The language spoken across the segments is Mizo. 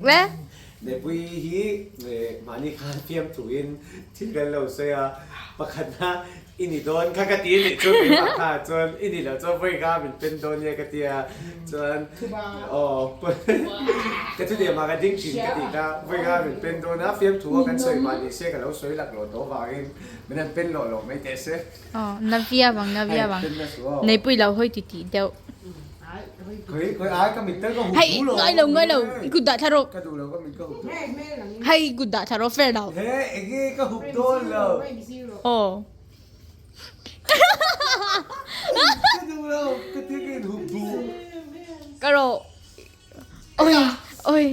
Le. Neipui hi mahni khan fiamthuin thil kan lo sawi a, pakhatna i ni dawn kha ka ti nih chu keimah kha chuan i ni loh chuan vawi kha min pen dawn nia ka ti a, chuan aw ka thutiamah ka ding thin ka tih kha vawi kha min pen dawn a, fiamthu a kan sawi mah ni se ka lo sawi lak loh tawh vangin min han pen lawh lawh mai teh se. Aw na viau ang na viau ang Neipui lo hawi ti tih deuh. Hei ngai lo ngai lo i kut dah thla rawh. Hei i kut dah thla rawh fair lo. Aw. Ka rawh. Oi oi.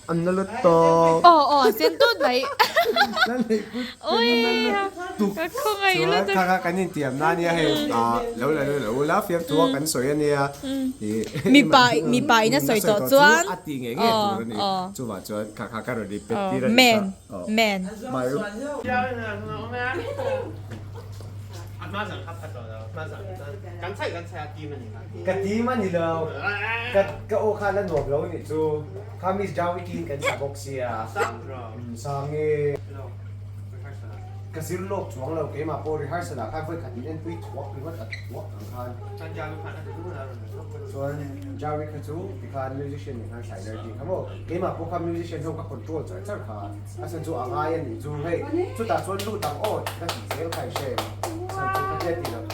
An na lut tawp. Aw aw a sen tut mai. Ui ka khawngaih lutuk. Chuan kha kha kan intiam na ania hei lo la lo la fiamthu a kan sawi ania. Mipa mipa in a sawi tawh chuan a ti ngei ngei tur ani. Chuvah chuan kha kha ka rawn repeat tir a nih kha. Man. Ka tim a ni lo. Ka aw kha la nuam lo nih chu. Kha Miss Jawiki in kan sa bawk sia. Sang e. Ka zir lawk chuang lo keimah pawh rehearsal ah khan vawi khat in enpui thuak ringawt a thuak ang khan. Chuan Jawi kha chu tikhan musician nen khan Sailer tih kha maw keimah pawh kha musician ho ka control char char kha a chhan chu a ngai a nih chu hei chutah chuan lut ang aw tih ka tih zel kha i hre em chhan chu ka tia tih loh.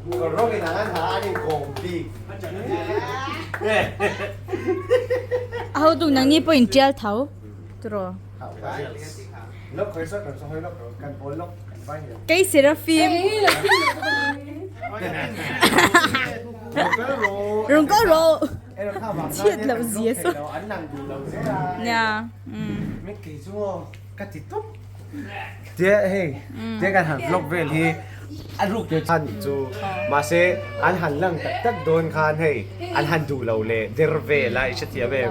Kawr rawng in ang an ha an inkawm bik. A ho tuk nang ni pawh in tial tho tiraw. Kei Serafim. Rung kal rawh. Chhiat loh zia saw. Nia. Tia hei tia kan han vlog vel hi a ruk te khan nih chu mahse an han lang tak tak dawn khan hei an han duh lo leh der vel a i hrethiam em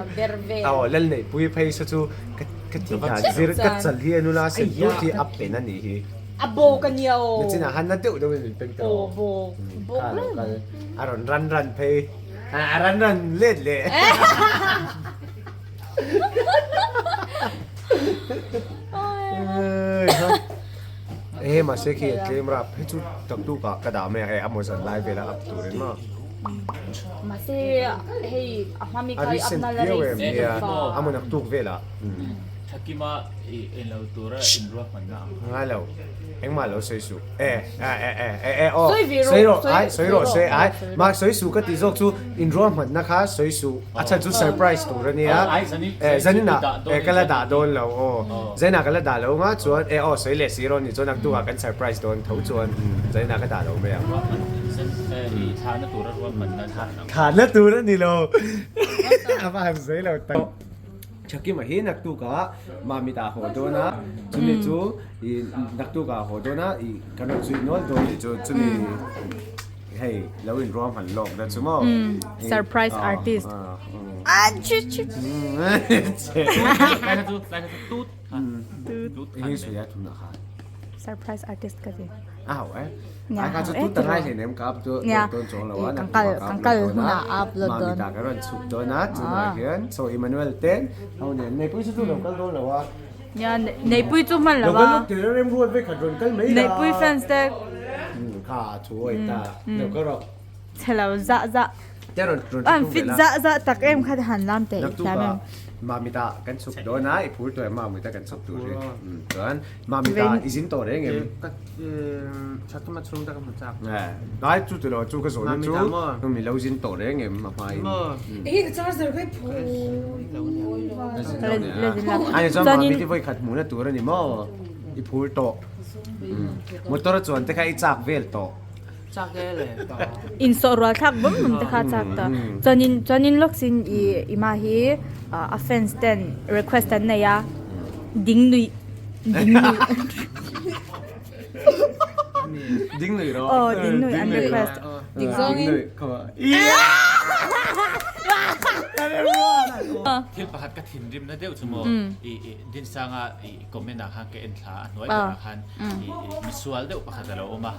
aw Lalneihpui phei saw chu ka ka tih dan zir ka chal hi a nula sen tut hi a pen a nih hi a bawk a nia aw nachinah han na deuh deuh in min pen tawh aw bawk bawk reng a rawn ran ran phei a ran ran let leh. He mahse khi a tlem rap hei chu tak tuk ah ka dah mai a hei a mawzan lai vel a up tur in maw. Mahse hei a hma mi A kha i up recent na la viau rei em si nia fa. a maw nak tuk vel ah. Thakima i enlo tura inruahman na ang. Ngai lo engmah lo sawi suh e e e e e e aw Sawi ve rawh sawi rawh sawi ai sawi rawh sawi se ai rawh mah sawi suh ka tih zawk chu inruahman na kha sawi suh a chhan chu surprise tur a nia e zanin ah e ka la dah dawn lo aw zanin ah ka la dah lo nga chuan e aw sawi leh si rawh ni chuan naktuk ah kan surprise dawn tho chuan zanin ah ka dah lo mai ang thahna tur a ni lo a va han sawi lo tak. Thakima hi naktuk ah Mamit ah haw dawn a chumi chu ih naktuk ah haw dawn a ih kan rawn zui nual dawn tih chu chumi hei lo in ruam han lawk na chu maw surprise artist surprise artist ka ti Ai kha chu tut a ngai hleinem ka upload dawn chuang lo a kan kal kan kal hunah a upload dawn. Mamita ka rawn chhuk dawn a chunah hian so Emmanuel ten ho nen Neihpuii chu chu lo kal dawn lo a. Nia Neihpuii chu hman lo a. Lo kal lawk tir a remruat vek khat rawn kal mai la. Neihpuii fans te. Kha thu a ta lo kal rawh. Chhe lo zah zah. Te rawn rawn An fit zah zah tak em kha han lam teh i thiam em. Mamita kan chhuk dawn a i phur tawh em Mamita kan chhuk tur hi chuan Mamita i zin tawh reng em? Ka thatuma chhung te ka hmu chak. Ai chu tilo chu ka zawhna chu mi lo zin tawh reng em a hmain. Ehi ka charger ka i phu. Ai chuan Mamita vawi khat hmuhna tur a ni maw? I phur tawh. Motor a chuan te kha i chak vel tawh. Chak e le. Insawh rual thlak bawm bawm te kha chak ta. Chuanin chuanin lawksin i ima hi a fans ten request an nei a. Ding nui ding nui. Ding nui ro. Oh ding nui an request. Dik zawng in. Thil pakhat ka thinrim na deuh chu maw i Dinsanga i comment ah khan ka en thla a hnuai berah khan i misual deuh pakhat a lo awm a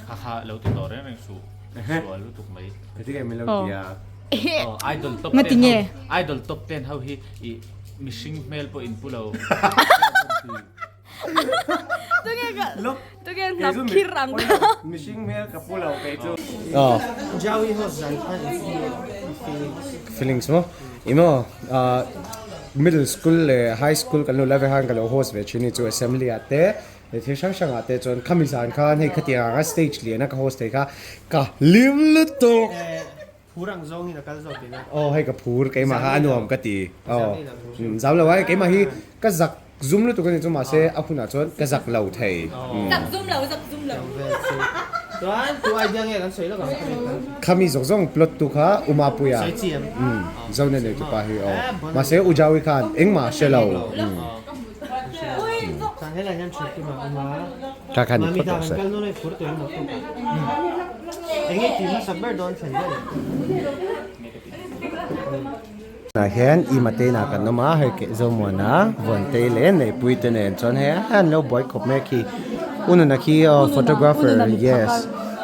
kha kha lo ti tawh reng reng suh misual lutuk mai. Heti min lo ti a. Aw idol top ten ho idol top ten ho hi i mihring hmel pawh in pu lo. Tunge ka tunge hnap khir ang ka. Mihring hmel ka pu lo kei chu. Jawi ho zan khan i feelings. Feelings maw? I maw middle school leh high school kan lo la ve khan ka lo host ve thin hi chu assembly ah te leh thil hrang hrang ah te chuan khami zan khan hei khatiang anga stage lian a ka host thei kha ka hlim lutuk. Phur ang zawngin a kal zawk tihna. Aw hei ka phur keimah kha a nuam ka ti. Aw zam lo ai keimah hi ka zak zum lutuk a ni chu mahse a hunah chuan ka zak lo thei. Zak zum lo zak zum lo. Chuan tu idea nge kan sawi lawk ang khami kha. Khami zawk zawng plot tu kha Umapuia. Sawi chi em? Zone nei tupa hi aw. Mahse Ujawi khan engmah a hre lo. Chuan helai hian thut tum a awm a. Kha khan i Mami phawt ta rawh kan se. kal dawn a i phur tawh em naktuk ah. Eng nge tih hmasa ber dawn thlen vel em? Tunah hian i Mateina kan awm a, hei keh Zomuana, Vuantei leh Neihpui te nen chuan hei an lo buai khawp mek hi. U Nuna khi aw photographer yes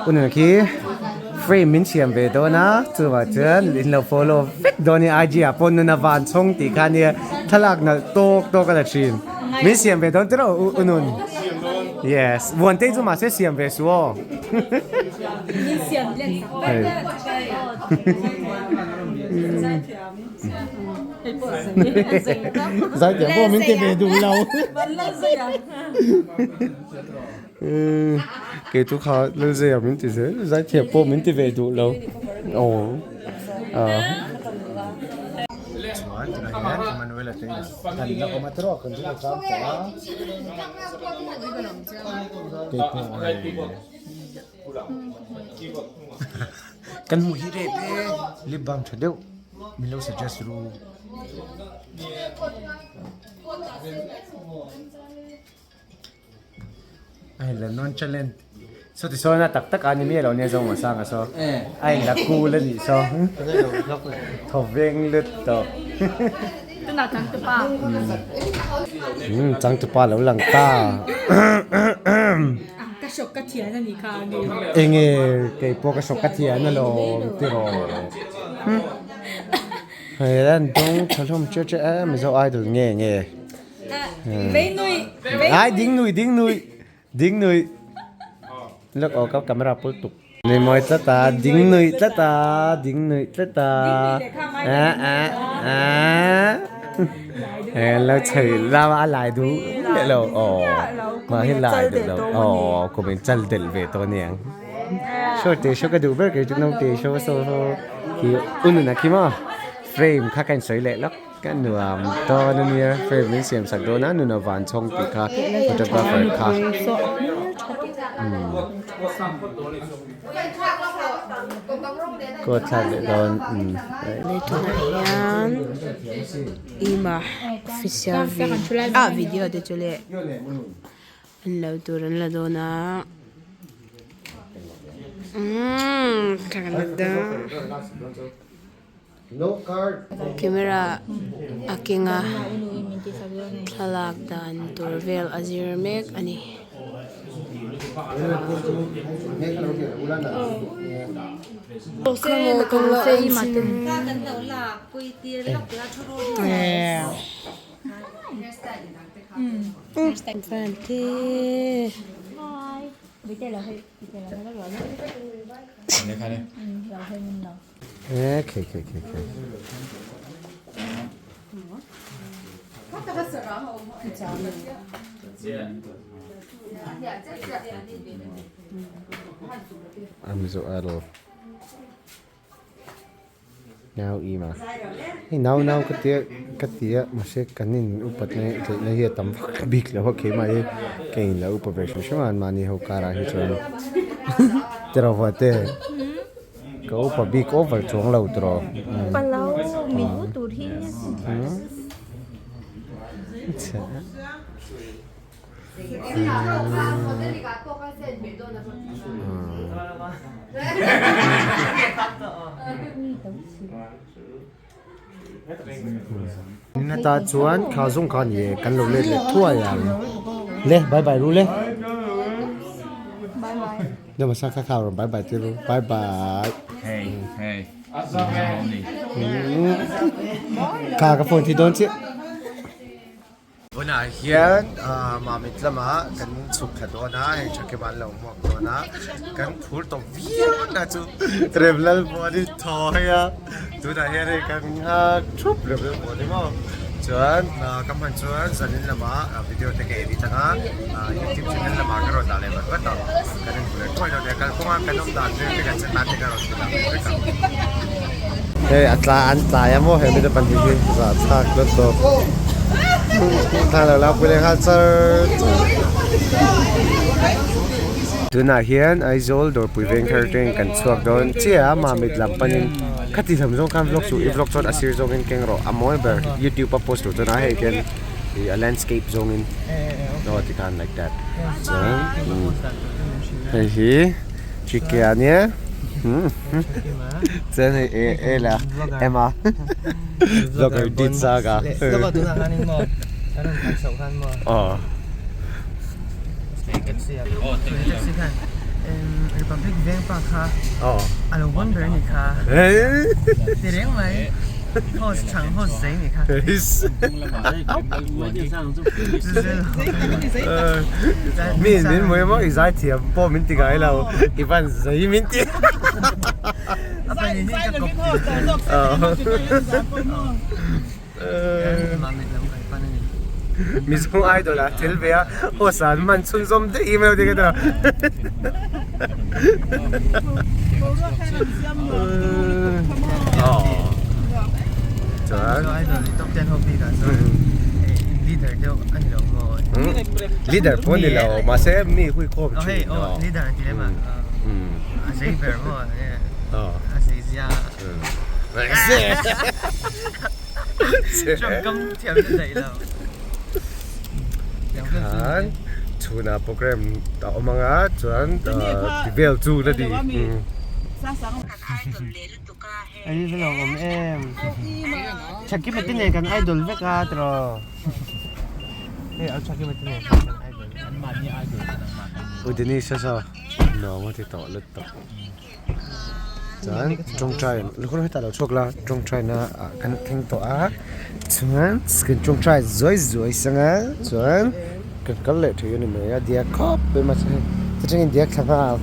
U Nuna khi frame min siam ve dawn a, chuvah chuan in lo follow vek dawn a nia IG ah pawh Nuna van chhawng tih kha nia thlalak nalh tawk tawk a la thin. Min siam ve dawn tiraw U Nun? Yes, Vuantei chu mahse siam ve suh aw. Min siam len sak Zaithiam pawh min ti ve duh lo. Kei chu kha Lalzeia min ti zel, zaithiam pawh min ti ve duh lo. Aw. Chuan tunah hian Emmanuel-a te kan la awm a tiraw kan zir tlang tawh a. Kei pawh hei. Kan hmuh hi rep e lip balm tha deuh min lo suggest ru. A in la nonchalant saw ti sawn a tak tak a ni miah lo nia zawng a sang a saw a in la cool a nih saw thaw veng lut tawh. Tunah changtupa. Changtupa lo lang ta. Ka shock ka thian a nih kha a ni. Enge kei pawh ka shock ka thian alawm tiraw. Hei an dawng tha hlawm che che a Mizo Idol nge nge. Vei nui. Ai ding nui ding nui ding nui. Lak aw ka camera pul tuk. Nui mawi tlat a ding nui tlat a ding nui tlat a. A a a. He lo chhei lam a lai duh leh lo aw mah hi lai duh lo aw kum in chal delh ve tawh aniang show te show ka duh ber kei chu naute show saw saw khi u nuna khi maw frame kha ka in sawi leh lawk ka nuam dawn ania frame min siam sak dawn a nuna van chhawng tih kha photographer kha umm Kawt thlak leh dawn umm. Tunah hian Ima official ah video te chu leh an lo tur an la dawn a umm thla kan la dawn camera a keng a thlalak dan tur vel a zir mek a ni. Mizo Idol Nau ima hei nau nau ka tia ka tia mahse kan in upat na theih na hi a tam vak bik lo a keimah hi ka in lo upa ve hrim hrim a an mahni ho karah hi chuan tiraw vah te. Ka upa bik over chuang lo tawh. Upa lo min u tur hi. Nata chuan kha zawng kha ni e kan lo let leh thuai ang le bye bye ru le Namasa kha kha rawn bye bye tir ru bye bye Hey hey Kha ka phone thi dawn chiah. Tunah hian Mamit lamah kan chhuk thla dawn a, hei Thakima an lo hmuak dawn a, kan phur tawp viau na chu Remlalmuani thaw hei a, tunah hian hei kan nghak thup Remlalmuani maw chuan ka hman chuan zanin lamah video te ka edit ang a, youtube channel lamah ka rawn dah leh vat vat ang, kan inhmu leh thuai dawn nia, kalkawnga kan awm dan vel te kan che tan te ka rawn ti dah leh vek ang. Hei a tla an tlai a maw he mite pahnih hi zahthlak hlawt tawp thla lo la pui leh nghal char char. Tunah hian Aizawl Dawrpui Vengthar atangin kan chhuak dawn chiah a Mamit lam panin khati lam zawng khan vlog chu i vlog chuan a sir zawngin keng rawh a mawi ber youtube a post tur chuan a hei khian ih a landscape zawngin aw tikhan like that chuan hei hi Chike a nia. Chuan hei e e la Emma vlogger dit zak a. Aw. Republic veng pa kha Aw. A lo bon ber a ni kha. Ti reng mai. Host chang host zei ni kha. Mi min hmu emaw i zai thiam pawh min ti ngai lo i van zai min ti. Mizo idol ah tel ve a host ah an hman chhunzawm daih emaw ti ka ti lo. Chuan Leader pawh ni lo mahse mi hui khawm thin Khan chhunah program a awm ang a chuan ti vel chu la ni. Ei hi lo awm em Thakima te nen kan idol vek a tiraw hei au Thakima te nen kan idol vek Anmahni idol chu nangmah kan ni. U Denise a saw nuam a ti tawh lutuk chuan tawngtai lukhum hetah lo chhuak la tawngtai na ah kan thleng tawh a chuan kan tawngtai zuai zuai sang a chuan kan kal leh thei a ni mai a diak khawp mai mahse hei chutangin diak thla nghal.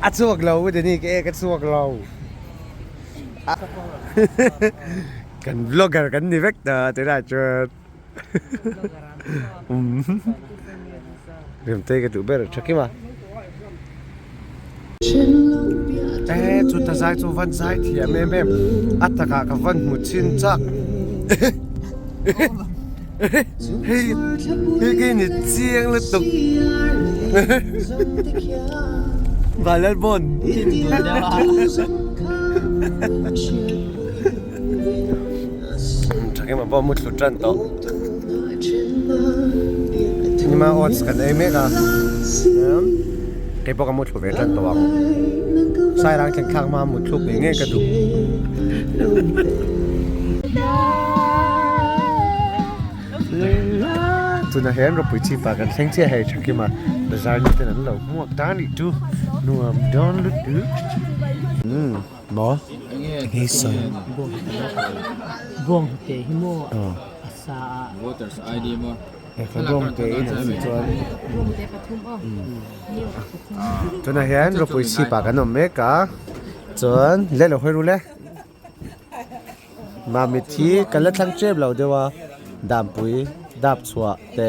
A chhuak lo u Danny ka ek a chhuak lo kan vlogger kan ni vek ta tunah chuan Remtei ka duh ber tha kim a e chuta zai chu van zai thiam em em a takah ka van hmu chin chak Hei hei khi ni chiang lutuk Vanlalbawn Thakima pawh mu thlu tan tawh Nima oats kan ei mek a keipawh ka mu thlu ve tan tawh ang Sairang thleng thlak hma mu thluk ngei ngei ka duh. Tunah hian ropui chi pa kan thleng chiah hei Thakima bazar ni ten an lo hmuak ta anih chu nuam dawn lutuk umm maw enge sawi Bawng te hi maw a sa a bawng te in an awm chuan tunah hian ropui chi pa kan awm mek a chuan leh lo hawi ru le. Mamit hi ka la thlang tep lo deuh a, Dampui dap chhuah te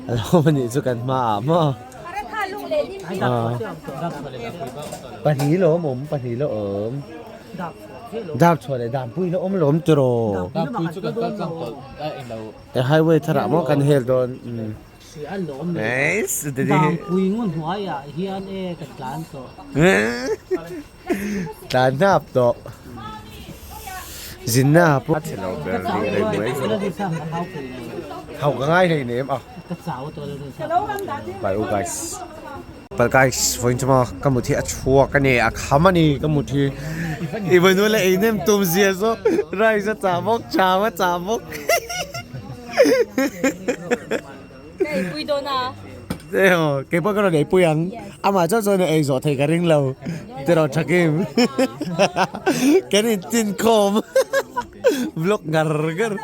a lo awm anih chu kan hmaah maw. Pahnih lo awm awm, pahnih lo awm. Dap chhuah leh Dampui lo awm lawm tiraw. Highway tharah maw kan hel dawn. Dampui ngaw hnuaiah hian e ka tlan tawh. Tlan hnap tawh. Zinna pawh a chhe lo ber rih reng mai. Hau ka ngai hlei nem a. Ka chau tawh lo deuh. Bye u guys. Pal guys vawiin chu maw ka mut hi a chhuak a ni a kham a ni ka mut hi. I vawinu leh ei nem tum zia zawk rice a chah bawk cham a chah bawk. Ka eipui dawn a. Eo keipawh ka rawn eipui ang amah chauh chuan ei zawh thei ka ring lo tiraw thakim kan intin khawm vlog ngar ngar.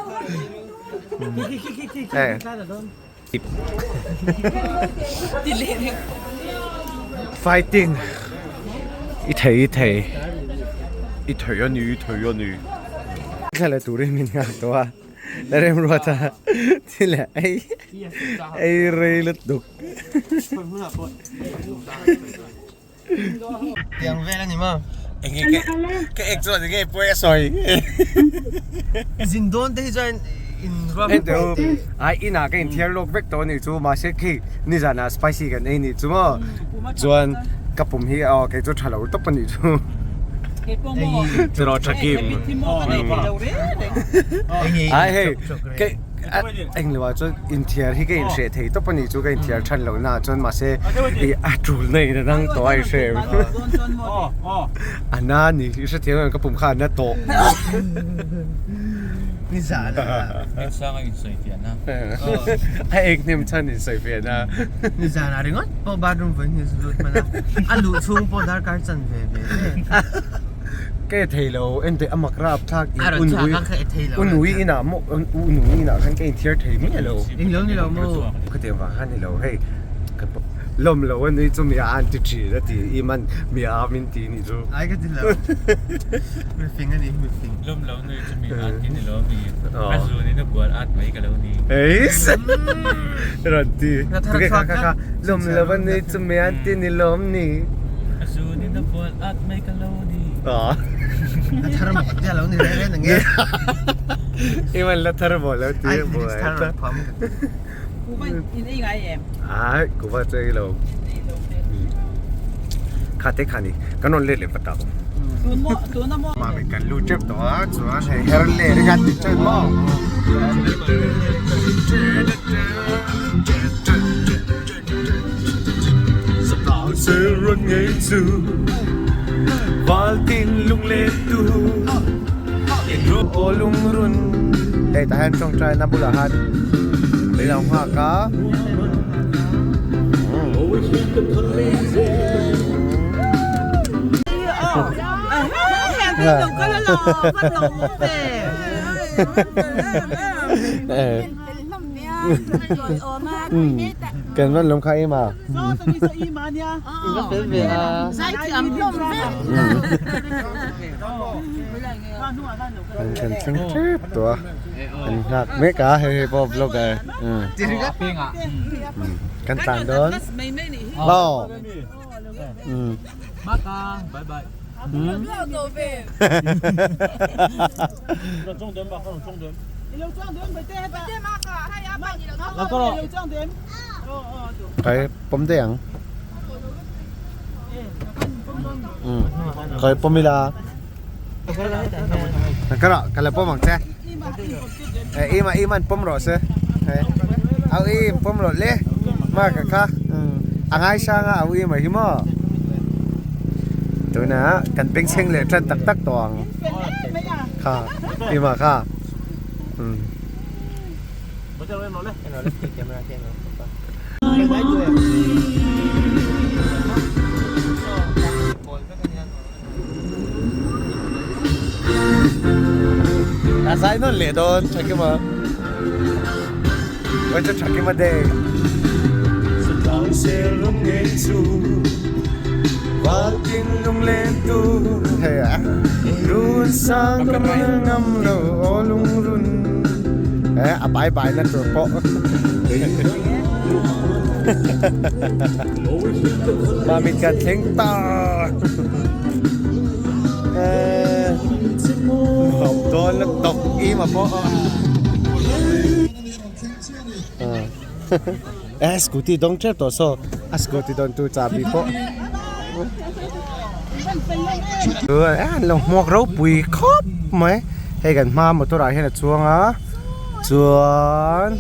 Fighting i thei i thei i thei a ni i thei a ni. Thla la turin min nghak tawh a. Remruat a thil leh ei ei rei lutuk. Tiang vel a ni maw? Enge ka ka ek chuan enge pawi a sawi. Zin dawn te hi chuan in ruam Hei teu ai inah ka inthiar lawk vek tawh a nih chu mahse khi nizanah spicy kan ei nih chu maw chuan ka pum hi aw kei chu tha lo tawp a nih chu. Cheraw tha kim. Ai hei ka eng lo ah chuan inthiar hi ka inhreh thei tawp a nih chu ka inthiar than loh na ah chuan mahse ih a tul na in a dang tawh a i hre em a na ni i hrethiam em ka pum kha a na tawh. Minsanga insawifiahna. A ek hnem chhan insawifiahna. Nizanah ringawt pawh bathroom vawiin hi zu lut hman a, a luh chhung pawh darkar chan ve ve ve. Ka e thei lo, enteh a mak rap thlak in A rawn chhuak a, ka e thei lo. Unui inah maw unui inah khan ka inthiar thei miah lo. Eng lo ni lo maw? Khatiang vang khan ni lo hei ka lawm lo a nui chu mi a an ti thin a ti i man mi a min ti nih chu. Ai ka ti lo. Mifing a ni mifing. Lawm lo nui chu mi a ti ni lo mi a zun in a bual at mai ka lo ni. Eis rawn ti tuke kha kha kha lawm lo a nui chu mi an ti ni lawm ni. A zun in a bual at mai ka lo ni. A thar maw tia lo ni reng reng ang e. I man la thar maw lo ti Ai lyrics thar rawn phuam ka ti. Kuva in ei ngai em? Ai kuva chu ei lo. Kha te kha ni kan rawn let leh vat ang. Tun maw tuna maw. Mami kan lut tep tawh a chuan hei her leh ringawt ti chuan maw. Hei tah hian tawngtai na bulah hian min lo nghak a. Kan van lawm kha em a. An kan thleng tep tawh a an nghak mek a hei hei pawh vlogger kan tlan dawn aw. Kai pawm daih ang. Kai pawm ila. Ka rawh ka la pawm ang che. Ima ima an pawm rawh se. Au im pawm rawh le. Ma ka kha. A ngai sang a au ima hi maw. Tuna kan bengchheng leh tan tak tak tawh ang. Kha ima kha. A zai nawn leh dawn Thakima Vawi chu Thakima day. Hei a a bai bai na tur pawh. Mamit kan thleng ta. Hawp dawn la tawk im a pawh. Eh scooty dawng tep tawh saw a scooty dawn tu chahbi pawh. Eh an lo hmuak ropui khawp mai. Hei kan hma motor ah hian a chuang a. Chuan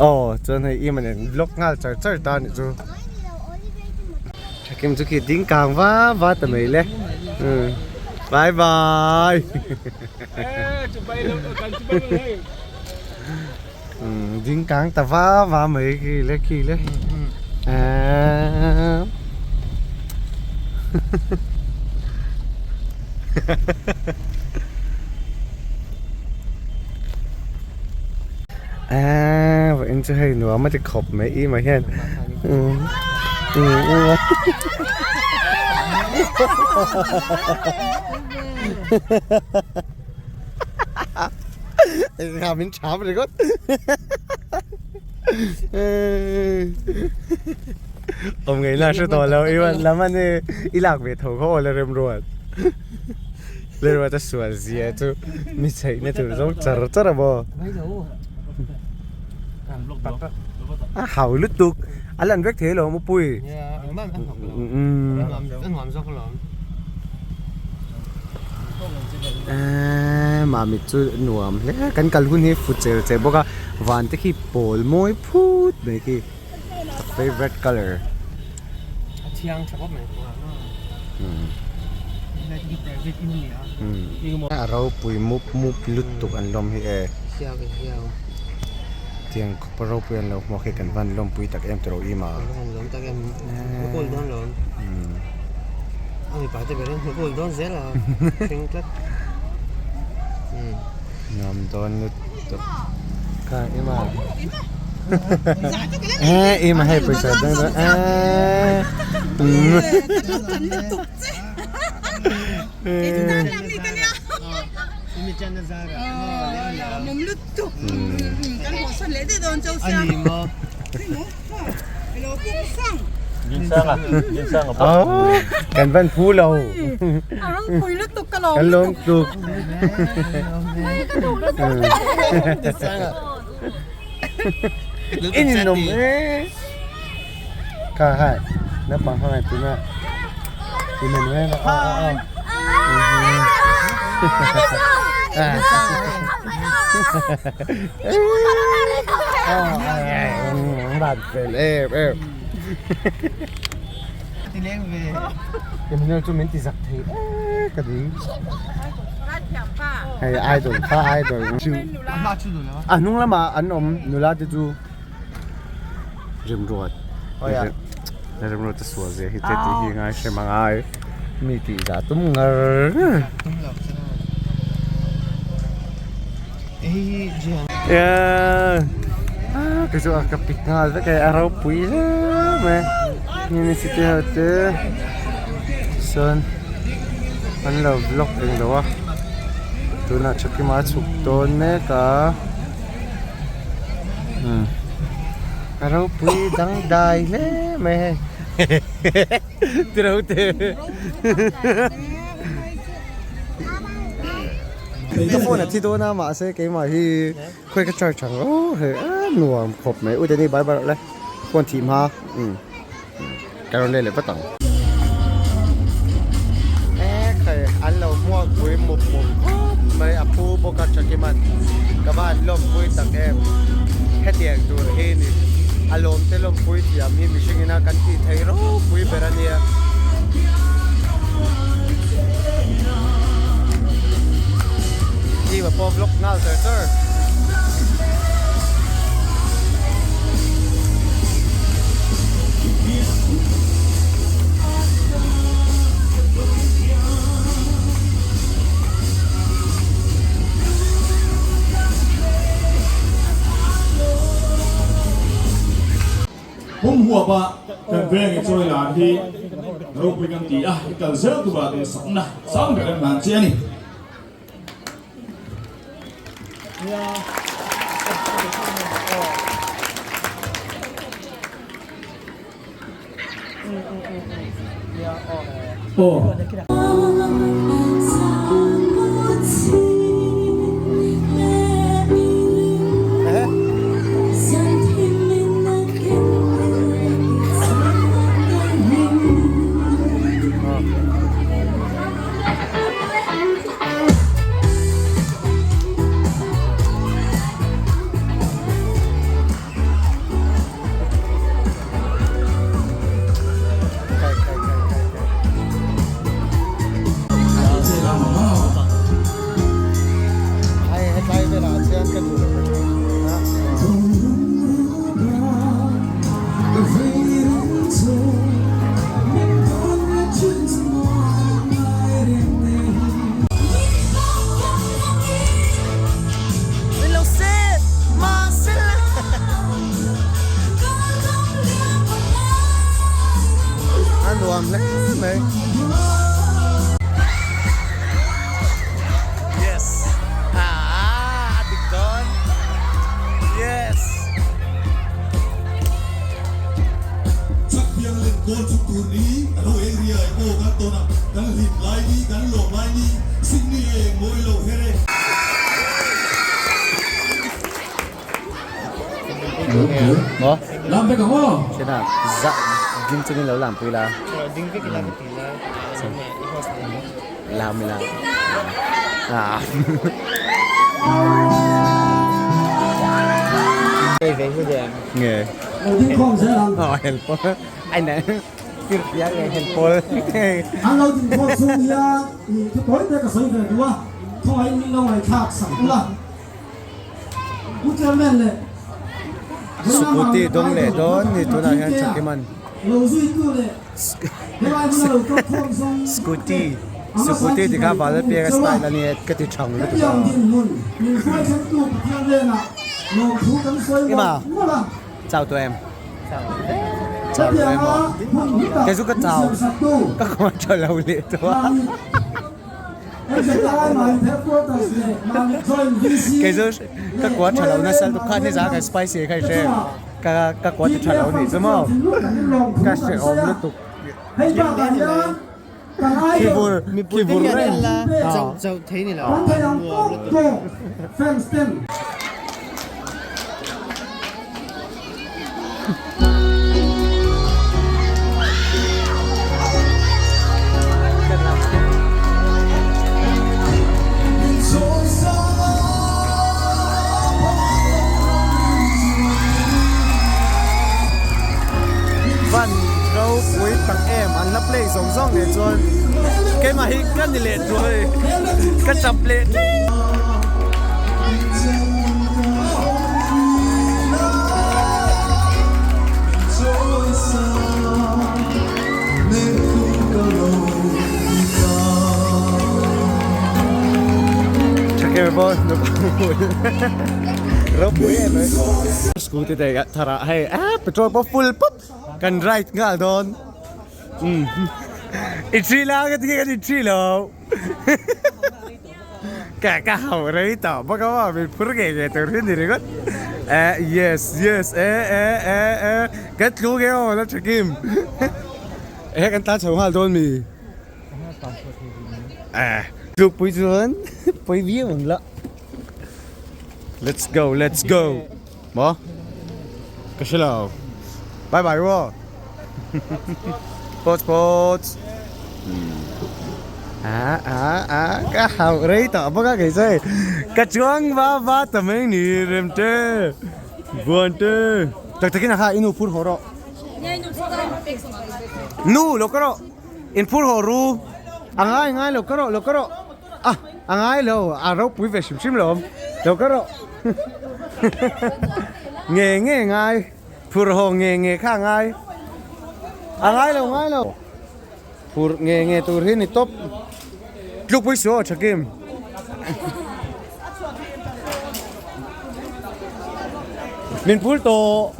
aw chuan hei Ima nen vlog nghal char char ta anih chu. Thakim chu khi ding kang va va ta mai le. Bye bye. Ding kang ta va va mai khi le khi le. A vawiin chu hei nuam a ti khawp mai i mah hian engah min thap ringawt awm ngei la hre tawh lo i lam a ni i lak ve tho kha aw la remruat. Lerua te sual zia chu mi chheih na tur zawng char char a maw? A hau lutuk a lan vek thei lo mupui. Eee Mamit chu nuam hle kan kal hun hi fut chel chel bawk a van te khi pawl mawi phut mai khi ka favourite colour. A thiang tha khawp mai A ropui mup mup lutuk an lawm hi e. Tiang khawpa ropui an lo hmuak hi kan van lawmpui tak em tawh im a. Nuam dawn lutuk kha im a. Eee im a hei pawisa dang dang eee. Kan van phu lo. Kan lawm tuk. In in awm e. Kha hai. Naupang hmangaih tuna in an vel a. Ban fel em em. Emmanuel chu min ti zak thei e ka ding. Hei idol kha idol. A hnung lamah an awm nula te chu Remruat Remruat a sual zia hi te tih hi ngai hrem a ngai mi tih zah tum ngar ngar. Kei chu ka pik nghal vek e a ropui hle mai University ho te sawn an lo vlog englo a tunah Thakima a chhuk dawn mek a a ropui dangdai hle mai hei tiraute. Ka phone a thi dawn a mahse keimah hi khawi ka charge ang aw hei a nuam khawp mai u Danny bye bye rawh le phone thih hma umm ka rawn let leh vat ang. E khai an lo hmuak pui mup mup khawp mai a phu bawk a Thakiman ka va han lawmpui tak em hetiang tur hi ni a lawm te lawmpui thiam hi mihring ina kan tih theih ropui ber a nia. Team a pawh vlog nghal char char. Pum huapa kan veng i chawi lar hi ropui kan ti a, i kal zel tura duhsakna sang ber an hlan che a ni. Maw? Sena za ding chungin lo lam pui la. Ding vek ila ka ti la. Lam ila. Ah. Hei ve hi deng. Nge. Oh hel pawl. Ai na. Fir piang nge hel pawl. An lo din khawm chhung hian thu tawi te ka sawi ve duh a, khawngaih min lo ngaihthlak sak ula. Pu Chairman leh Sukuti dawng leh dawn ni tunah hian Thakiman Scooty Scooty ti kha val apianga style a nia ka ti thang lutuk a. Ima chau tawh em? Chau tawh em aw? Kei chu ka chau ka kawr tha lo leh tawh a. Kei chu ka kua tha lo nasa lutuk kha ni zan kan spicy kha i hre ka ka kua ti tha lo nih chu maw ka hrehawm lutuk khi vur khi vur reng Van ropui tak em an la play zawng zawng leh chuan keimah hi ka ni leh duai ka chap leh ṭep. Scooty te thar ah hei ah petrol pawh full pawp kan ride nghal dawn i thi la ka ti kan i thi lo ka ka hau rei tawh bawk a maw min phur ngei ngei tur hi ni ringawt eh yes yes eh eh eh eh kan tlu nge aw la tha kim eh kan tan chho nghal dawn mi eh tluk pui chuan pawi viau ang la let's go let's go maw ka hre lo bye bye ru aw Sports sports Ah ah ah ka hau rei tawh bawk a kei chu hei ka chuang va va ta mai ni rem te buan te tak takin a kha i nu phur haw rawh nu lo ka rawh in phur haw ru a ngai ngai lo ka rawh lo ka rawh a a ngai lo a ropui ve hrim hrim lo awm lo ka rawh nge nge ngai. Phur haw nge nge kha a ngai. A ngai lo ngai lo. Phur nge nge tur hi ni tawp. Tlukpui su aw Thakim. Min phur tawh.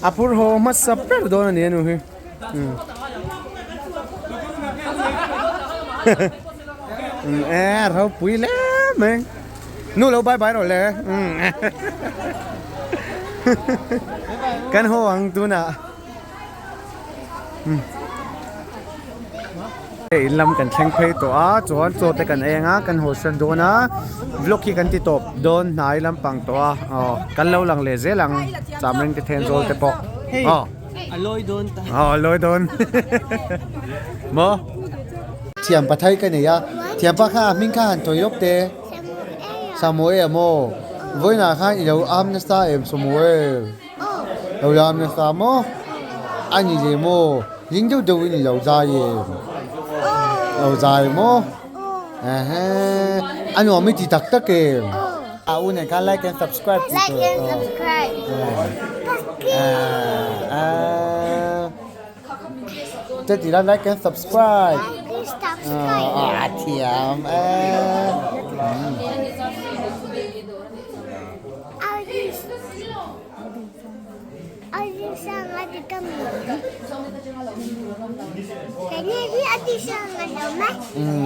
A phur haw hmasa ber dawn a ni a nu hi. E ropui hle mai. Nu lo bye bye rawh le. Kan haw ang tunah. In lam kan thleng phei tawh a chuan chaw te kan eng a kan haw san dawn a vlog hi kan ti tawp dawn hnai lampang tawh a aw kan lo lang leh zel ang chamring te then zawl te pawh aw a lawi dawn ta aw a lawi dawn maw thiam pathai ka nei a thiampa kha a hming kha han tawi lawk te Samuel maw vawiinah khan i lo am nasa em Samuel lo am nasa maw a ni le maw ring deuh deuhin i lo zai em lo zai maw ehe a nuam i ti tak tak em a u nen khan like and subscribe tih tur aw chuti la like and subscribe a thiam e.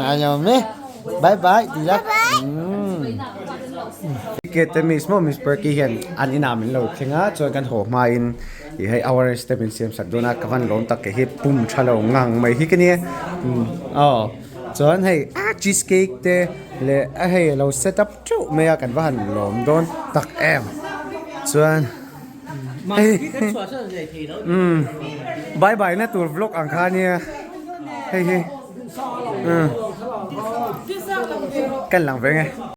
A lawm e bye bye ti la Ticket te miss maw miss Perky hian an inah min lo thleng a chuan kan haw hmain ih hei hours te min siam sak dawn a ka van lawm tak ke hi pum tha lo ngang mai hi ka nia aw chuan hei. cheese cake te leh a hei a lo set up teuh mai a kan va han lawm dawn tak em chuan hei umm bye bye na tur vlog ang kha ania hei hi umm kan lang ve nge.